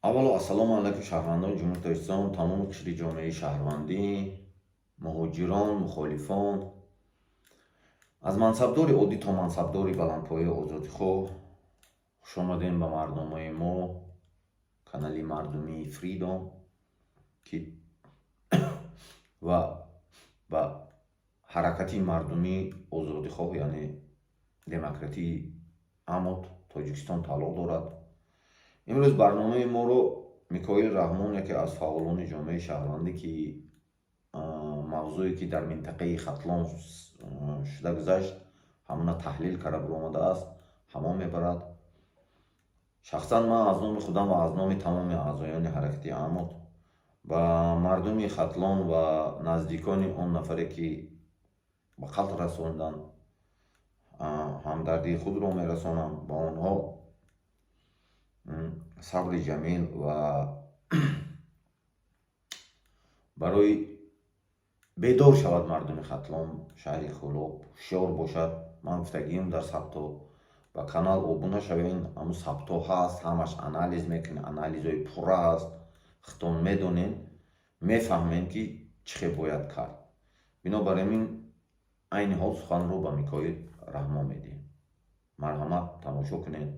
Аввало, ассалому алайкум, шаҳрвандони Ҷумҳурии Тоҷикистон, тамоми қишри ҷомеаи шаҳрвандӣ, муҳоҷирон, мухолифон, аз мансабдори оддӣ то мансабдори баландпояи озодихоҳ. Хушомадем ба барномаи мо, канали мардумии Фридом, ки ва ба ҳаракати мардумии озодихоҳ, яъне демократии АМОТ Тоҷикистон тааллуқ дорад. Имрӯз барномаи моро Микоил Раҳмон, яке аз фаъолони ҷомеаи шаҳрвандӣ, ки мавзӯе, ки дар минтақаи Хатлон шуда гузашт, ҳамона таҳлил карда баромадааст, ҳамон мебарад. Шахсан ман аз номи худам ва аз номи тамоми аъзоёни ҳаракати АМОТ ба мардуми Хатлон ва наздикони он нафаре, ки ба қатл расонданд, ҳамдардии худро мерасонам, ба онҳо сабри ҷамил ва барои бедор шавад мардуми Хатлон, шаҳри Кӯлоб ҳушёр бошад. Ман гуфтагиам, дар сабто ба канал обуна шавен, ҳамун сабто ҳаст, ҳамаш анализ мекунем, анализҳои пурра ҳаст. Худтон медонен, мефаҳмем, ки чӣ хел бояд кард. Бинобар ин айни ҳол суханро ба Микоил Раҳмон медиҳем. Марҳамат, тамошо кунед.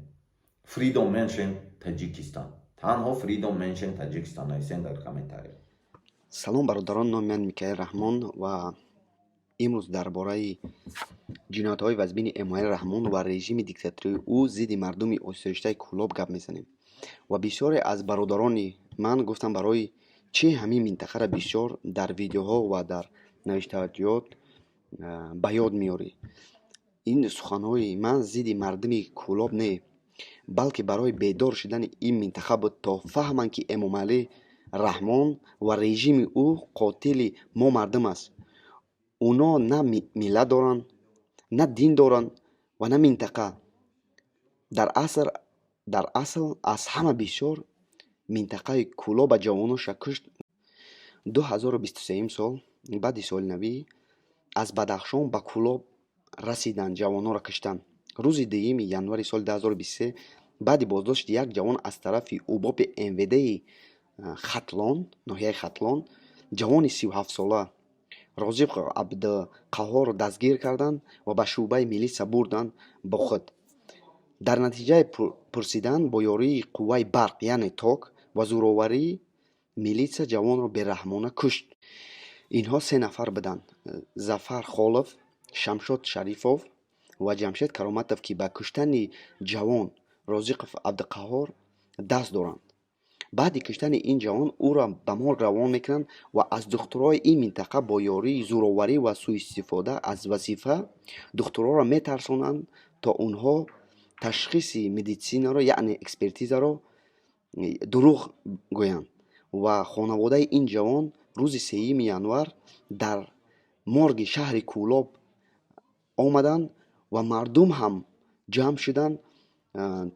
Freedom Mention Таҷикистон, танҳо Freedom Mention Таҷикистон нависен дар комментария. Салом, бародарон. Номи ман Микаил Раҳмон ва имрӯз дар бораи ҷиноятҳои вазбини Эмомалӣ Раҳмон ва режими диктатории ӯ зидди мардуми осоиштаи Кӯлоб гап мезанем. Ва бисёре аз бародарони ман гуфтанд, барои чӣ ҳамин минтақаро бисёр дар видеоҳо ва дар навиштаҷот ба ёд меорӣ? Ин суханҳои ман зидди мардуми Кӯлоб не, балки барои бедор шудани ин минтақа буд, то фаҳманд, ки Эмомалӣ Раҳмон ва режими ӯ қотили мо мардум аст. Оно на миллат доранд, на дин доранд ва на минтақа. Дар асл аз ҳама бисёр минтақаи Кӯлоба ҷавоноша кушт. 2023 сол баъди соли навӣ аз Бадахшон ба Кӯлоб расиданд, ҷавононро куштанд. Рӯзи 2 январи соли 2023 баъди боздошти як ҷавон аз тарафи УБОПи МВДи Хатлон, ноҳияи Хатлон, ҷавони 37-сола Розиқов Абдуқаҳҳорро дастгир карданд ва ба шӯъбаи милитсия бурданд бо худ. Дар натиҷаи пурсидан бо ёрии қувваи барқ, яъне ток, ва зӯроварӣ милитсия ҷавонро бераҳмона кушт. Инҳо се нафар буданд: Зафар Холов, Шамшод Шарифов ва Ҷамшед Кароматов, ки ба куштани ҷавон Розиқов Абдуқаҳҳор даст доранд. Баъди куштани ин ҷавон ӯро ба морг равон мекунанд ва аз духтурои ин минтақа бо ёрии зӯроварӣ ва сӯистифода аз вазифа духтуроро метарсонанд, то онҳо ташхиси медицинаро, яъне экспертизаро дурӯғ гӯянд. Ва хонаводаи ин ҷавон рӯзи 3 январ дар морги шаҳри Кӯлоб омаданд ва мардум ҳам ҷамъ шуданд,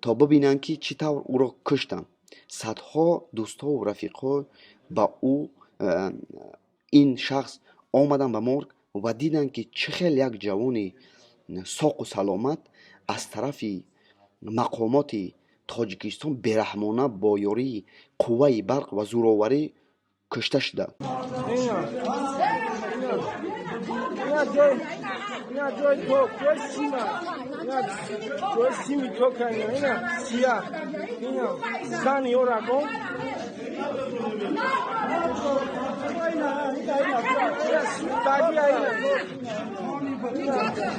то бибинанд, ки чӣ тавр ӯро куштанд. Садҳо дӯстову рафиқҳо ба ӯ ин шахс омаданд ба морг ва диданд, ки чӣ хел як ҷавони соқу саломат аз тарафи мақомоти Тоҷикистон бераҳмона бо ёрии қувваи барқ ва зӯроварӣ кушта шуда. Ина ҷои ток, ҷои сима, ина ҷои сими тока, ина, ина сия, ина зани ё рагон, ина сӯхтагия, ина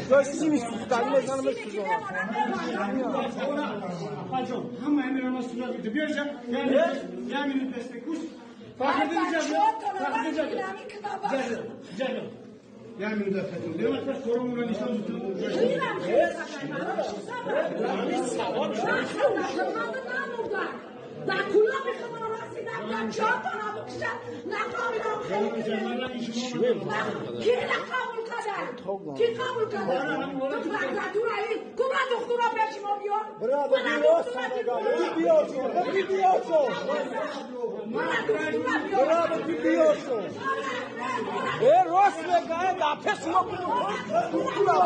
ҷои сими сӯхтагӣ мезанам, месӯзонам. Ҳама ҳамина сурат гирифта. Биёжа, я минут бестекуш. Фахриддин, Фахриддин, ҷа. Я минут афтон. Лема та коромуна нишон. Дар кулоби худро расидам, дар чортона бикушам, нафаҳмидам. Хеле ки қабул кардан, ки қабул кардан прокуратура кума духтура пеши мо биёр. Э, рост мегӯяд, дар пеши мо духтура.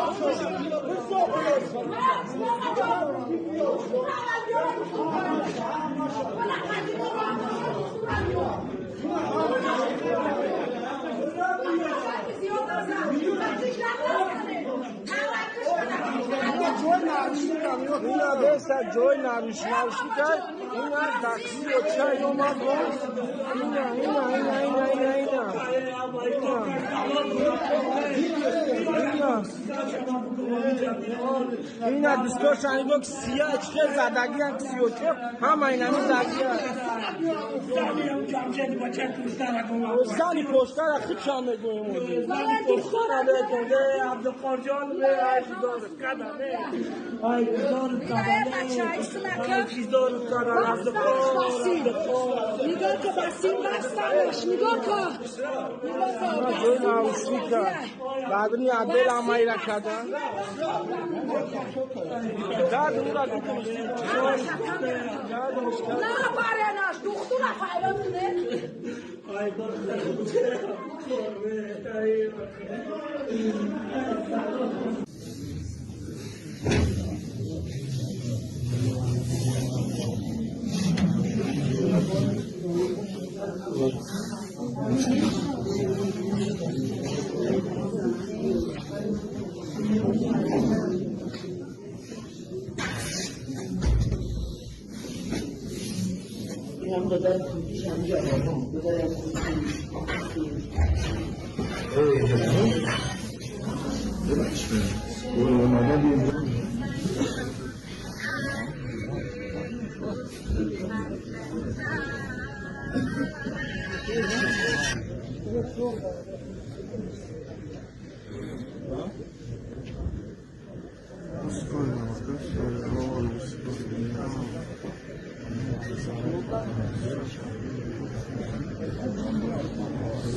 Ина деста ҷой нарушнарушӣ кард, ина таксиро чай омад, ина ина ина ина ина ина ина ина дӯстоша нигоҳ, ки сия чӣ задагиан, ки сиёчо ҳама инами задагиан. Зани поштара худшам мегӯем. Абдуқорҷон. Нигоҳ ка, басим бастанаш, нигоҳ ка. Ҷои нарушӣ кард, баъдни адел амайра кардан. На баренаш, духтура файрод кунед.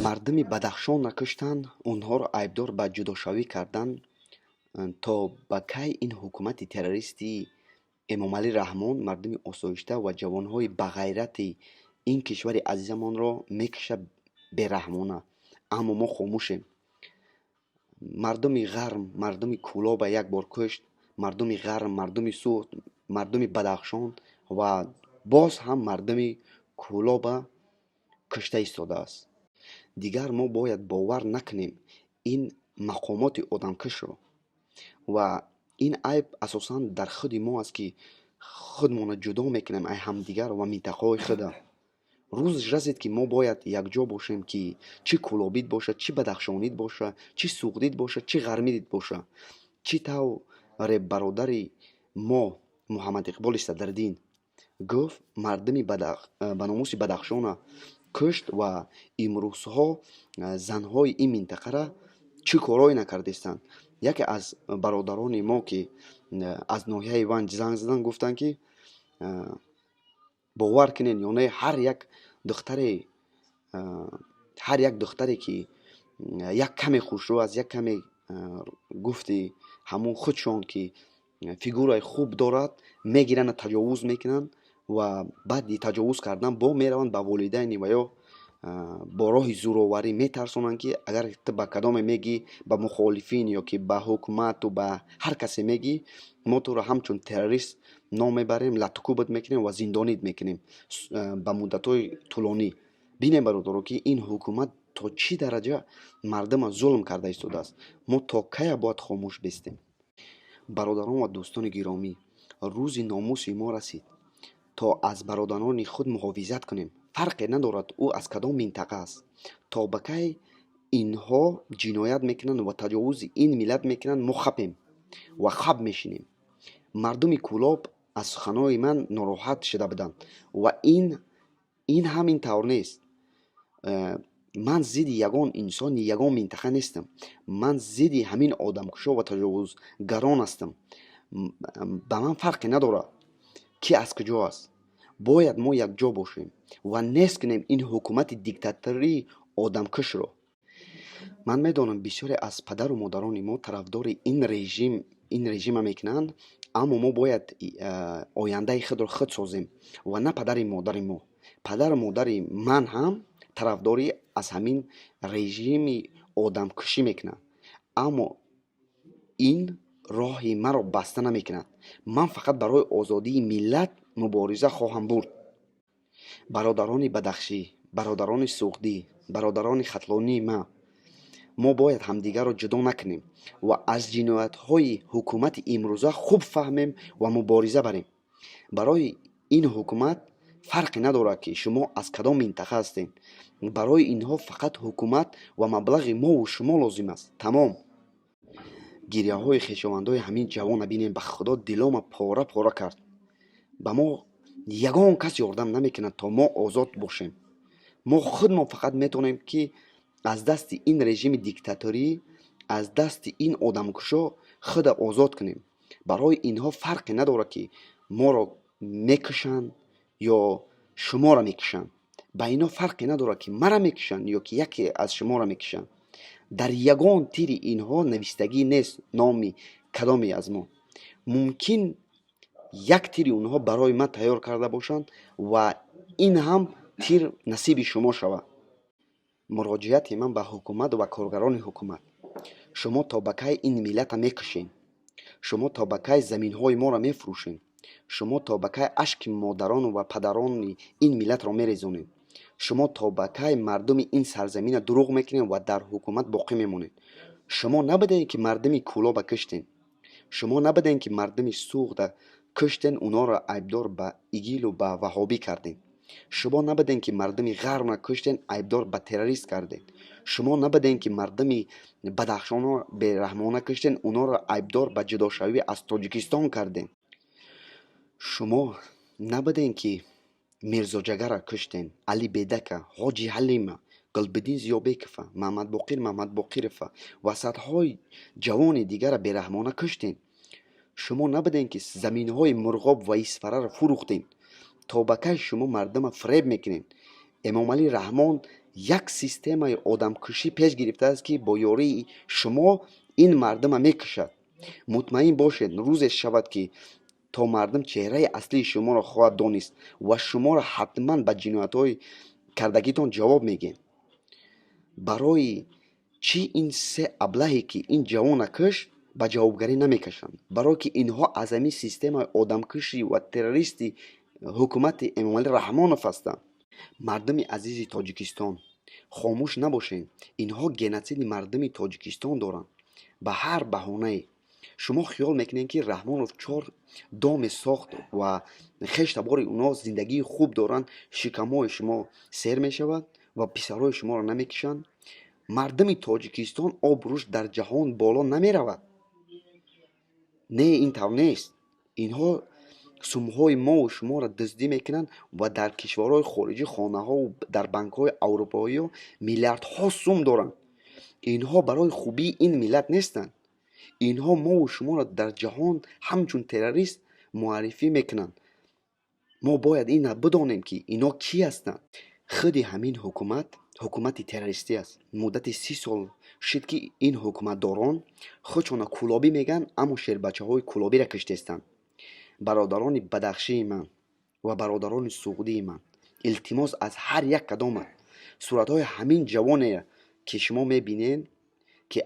Мардуми Бадахшонро куштанд, онҳоро айбдор ба ҷудошавӣ карданд. То ба кай ин ҳукумати террористии Эмомалӣ Раҳмон мардуми осоишта ва ҷавонҳои бағайрати ин кишвари азизамонро мекушад бераҳмона? Аммо мо хомӯшем. Мардуми Ғарм, мардуми Кӯлоба як бор кушт, мардуми Ғарм, мардуми Суғд, мардуми Бадахшон ва боз ҳам мардуми Кӯлоба кушта истодааст. Дигар мо бояд бовар накунем ин мақомоти одамкушро, ва ин айб асосан дар худи мо аст, ки худмонро ҷудо мекунем ай ҳамдигар ва минтақаҳои худа. Рӯзш расид, ки мо бояд якҷо бошем, ки чӣ кӯлобид бошад, чӣ бадахшонид бошад, чӣ суғдид бошад, чӣ ғармидид бошад. Чӣ тавре бародари мо Муҳаммад Иқболи Садриддин гуфт, мардуми ба номуси Бадахшона кушт ва имрӯзҳо занҳои ин минтақара чӣ корҳое накардистанд. Яке аз бародарони мо, ки аз ноҳияи Ванҷ занг заданд, гуфтанд, ки бовар кунед ё не, ҳар як духтаре, ки як каме хушрӯ аст, як каме, гуфти ҳамун худшон, ки фигураи хуб дорад, мегиранд, таҷовуз мекунанд ва баъди таҷовуз кардан бо мераванд ба волидайни ва ё бо роҳи зӯроварӣ метарсонанд, ки агар ту ба кадоме мегӣ, ба мухолифин ё ки ба ҳукумату ба ҳар касе мегӣ, мо туро ҳамчун террорист ном мебарем, латукӯбат мекунем ва зиндонит мекунем ба муддатҳои тӯлонӣ. Бинем, бародаро, ки ин ҳукумат то чӣ дараҷа мардума зулм карда истодааст. Мо то кая бояд хомӯш бистем? Бародарон ва дӯстони гиромӣ, рӯзи номуси мо расид, то аз бародарони худ муҳофизат кунем, фарқе надорад, ӯ аз кадом минтақа аст. То ба кай инҳо ҷиноят мекунанд ва таҷовузи ин миллат мекунанд, мо хапем ва хаб мешинем? Мардуми Кӯлоб аз суханҳои ман нороҳат шуда буданд ва ин ҳам ин тавр нест. Ман зидди ягон инсони ягон минтақа нестам, ман зидди ҳамин одамкушо ва таҷовузгарон ҳастам. Ба ман фарқе надорад, ки аз куҷо аст. Бояд мо якҷо бошем ва нест кунем ин ҳукумати диктатории одамкушро. Ман медонам, бисёре аз падару модарони мо тарафдори ин режима мекунанд, аммо мо бояд ояндаи худро худ созем ва на падари модари мо. Падару модари ман ҳам тарафдорӣ аз ҳамин режими одамкушӣ мекунанд, аммо ин Роҳи маро баста намекунад. Ман фақат барои озодии миллат мубориза хоҳам бурд. Бародарони бадахшӣ, бародарони суғдӣ, бародарони хатлонии ман, мо бояд ҳамдигарро ҷудо накунем ва аз ҷиноятҳои ҳукумати имрӯза хуб фаҳмем ва мубориза барем. Барои ин ҳукумат фарқе надорад, ки шумо аз кадом минтақа ҳастед. Барои инҳо фақат ҳукумат ва маблағи мову шумо лозим аст, тамом. Гирьяҳои хешовандои ҳамин ҷавона бинем, ба Худо, дилома пора пора кард. Ба мо ягон кас ёрдам намекунад, то мо озод бошем. Мо худмон фақат метавонем, ки аз дасти ин режими диктаторӣ, аз дасти ин одамкушо худа озод кунем. Барои инҳо фарқе надорад, ки моро мекушанд ё шуморо мекушанд. Ба инҳо фарқе надорад, ки мара мекушанд ё ки яке аз шуморо мекушанд. Дар ягон тири инҳо навистагӣ нест номи кадоме аз мо. Мумкин, як тири онҳо барои ман тайёр карда бошанд ва ин ҳам тир насиби шумо шавад. Муроҷиати ман ба ҳукумат ва коргарони ҳукумат: шумо то ба кай ин миллата мекушед? Шумо то ба кай заминҳои моро мефурӯшед? Шумо то ба кай ашки модарону ва падарони ин миллатро мерезонед? Шумо то ба кай мардуми ин сарзамина дурӯғ мекунед ва дар ҳукумат боқӣ мемонед? Шумо набудед, ки мардуми Кӯлоба куштед? Шумо набудед, ки мардуми Суғда куштен, онҳоро айбдор ба ИГИЛу ба ваҳобӣ кардем? Шумо набудем, ки мардуми Ғарбро куштен, айбдор ба террорист кардем? Шумо набудем, ки мардуми Бадахшонро бераҳмона куштен, онҳоро айбдор ба ҷудошавӣ аз Тоҷикистон кардем? Шумо набудем, ки Мирзоҷагарро куштен, Али Бедака, Ҳоҷи Ҳалима, Гулбиддин Зиёбекова, Маҳмадбоқир Маҳмадбоқирова ва садҳои ҷавони дигарро бераҳмона куштен? Шумо набудем, ки заминҳои Мурғоб ва Исфараро фурӯхтем? То ба кай шумо мардума фиреб мекунед? Эмомалӣ Раҳмон як системаи одамкушӣ пеш гирифтааст, ки бо ёрии шумо ин мардума мекушад. Мутмаин бошед, рӯзе шавад, ки то мардум чеҳраи аслии шуморо хоҳад донист ва шуморо ҳатман ба ҷиноятҳои кардагитон ҷавоб мегӯем. Барои чӣ ин се аблаҳе, ки ин ҷавона кушт, ба ҷавобгарӣ намекашанд? Барое ки инҳо аз ҳамин системаи одамкушӣ ва террористи ҳукумати Эмомалӣ Раҳмонов ҳастанд. Мардуми азизи Тоҷикистон, хомӯш набошед. Инҳо геноциди мардуми Тоҷикистон доранд. Ба ҳар баҳонае шумо хиёл мекунед, ки Раҳмонов чор доме сохт ва хештабори онҳо зиндагии хуб доранд, шикамҳои шумо сер мешавад ва писарҳои шуморо намекушанд. Мардуми Тоҷикистон обрӯш дар ҷаҳон боло намеравад. Не, ин тавр нест. Инҳо сумҳои мову шуморо дуздӣ мекунанд ва дар кишварҳои хориҷӣ хонаҳову дар банкҳои аврупоиё миллиардҳо сум доранд. Инҳо барои хубии ин миллат нестанд. Инҳо мову шуморо дар ҷаҳон ҳамчун террорист муаррифӣ мекунанд. Мо бояд ина бидонем, ки инҳо кӣ ҳастанд. Худи ҳамин ҳукумат ҳукумати террористӣ аст. Муддати 30 сол шуд, ки ин ҳукуматдорон худшона кӯлобӣ мегӯянд, аммо шербачаҳои кӯлобиро киштестанд. Бародарони бадахшии ман ва бародарони суғдии ман, илтимос аз ҳар як кадомат: суратҳои ҳамин ҷавоне, ки шумо мебинед, ки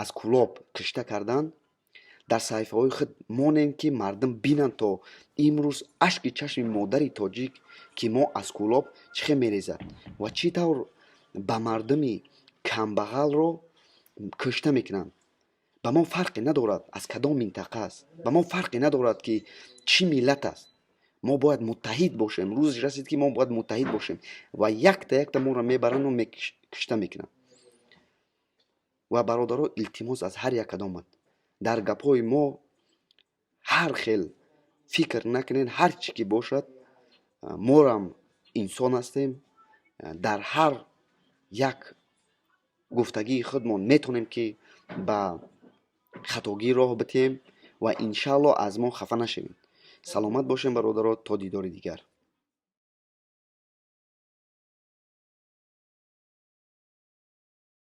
аз Кӯлоб кишта карданд, дар саҳифаҳои худ монем, ки мардум бинанд, то имрӯз ашки чашми модари тоҷик, ки мо аз Кӯлоб, чӣ хел мерезад ва чӣ тавр ба мардуми камбағалро кушта мекунанд. Ба мо фарқе надорад, аз кадом минтақа аст, ба мо фарқе надорад, ки чӣ миллат аст. Мо бояд муттаҳид бошем. Рӯзе расид, ки мо бояд муттаҳид бошем ва якта якта моро мебаранду кушта мекунанд. Ва бародаро, илтимос аз ҳар як кадомат: дар гапҳои мо ҳар хел фикр накунед. Ҳар чӣ ки бошад, морам инсон ҳастем. Дар ҳар як гуфтагии худмон метавонем, ки ба хатогӣ роҳ битиҳем ва иншаалло аз мо хафа нашавед. Саломат бошем, бародаро, то дидори дигар.